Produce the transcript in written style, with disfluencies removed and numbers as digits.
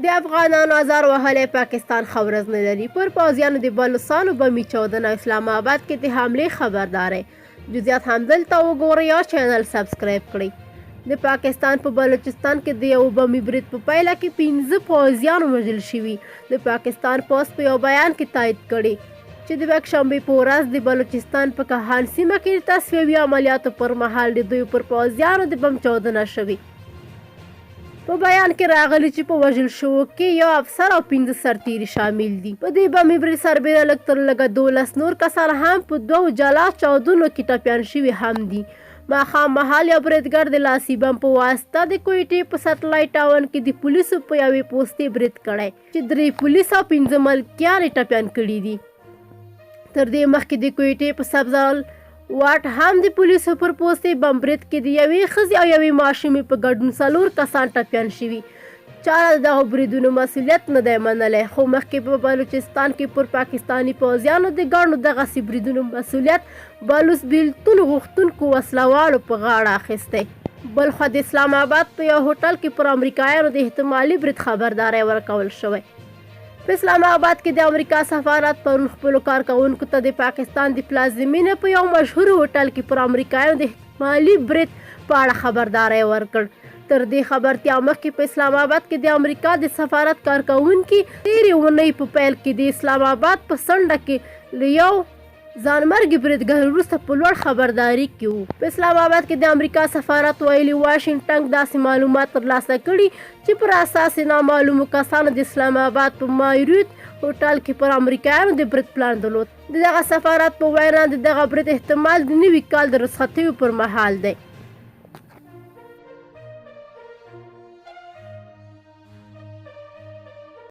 د افغانانو ازار وهلی پاکستان ښه ورځ نه لري، پر پوځیانو د بلوڅانو بمي چاودنه او اسلام اباد کې د حملې خبرداری. جزئیات همدلته وګورئ او چینل سبسکرایب کړئ. د پاکستان په بلوچستان کې د یوه بمي برید په پایله کې پنځه پوځیان وژل شوي. د پاکستان پوځ په یو بیان کې تایید کړې چې د یکشنبې په ورځ د بلوچستان په کهان سیمه کې د تصفیوي عملیاتو پر مهال د دوی پر پوځیانو د بم چاودنه شوې. په بیان کې راغلي چې په وژل شوو کې یو افسر او پنځه سرتیري شامل دي. په دې بمي برید سربېره لږ تر لږه 12 نور کسان هم په دوو جلا چاودنو کې ټپیان شوي هم دي. ماښام مهال یو بریدګر د لاسي بم په واسطه د کویټې په سټلایټ ټاون کې د پولیسو په یوې پوستې برید کړی چې درې پولیس او پنځه ملکیان یې ټپیان کړي دي. تر دې مخکې د کویټې په سبزال واټ هم د پولیسو پر پوستې بم برید کې د یوې ښځې او یوې ماشومې په ګډون څلور کسان ټپیان شوي. چا د دغو بریدونو مسولیت نه دی منلی، خو مخکې په بلوچستان کې پر پاکستاني پوځیانو د ګڼو دغسې بریدونو مسولیت بلوڅ بیلتون غوښتونکو وسله والو په غاړه اخیستی. بلخوا د اسلام اباد په یو هوټل کې پر امریکایانو د احتمالي برید خبرداری ورکول شوی. په اسلام اباد کې د امریکا سفارت پرون خپلو کارکوونکو ته د پاکستان د پلازمینې په یو مشهور هوټل کې پر امریکایانو د احتمالي برید په اړه خبرداری ورکړ. تر دې خبرتیا مخکې په اسلام اباد کې د امریکا د سفارت کارکوونکي تېرې اونۍ په پیل کې د اسلام اباد په څنډه کې له یو ځانمرګي بریدګر وروسته په لوړ خبرداري کې وو. په اسلام اباد کې د امریکا سفارت ویلي، واشنګټنګ داسې معلومات ترلاسه کړي چې پر اساس یې نامعلومو کسانو د اسلام اباد په مایریوت هوټل کې پر امریکایانو د برید پلان درلود. د دغه سفارت په وینا، د دغه برید احتمال د نوي کال د رخصتیو پر مهال دی.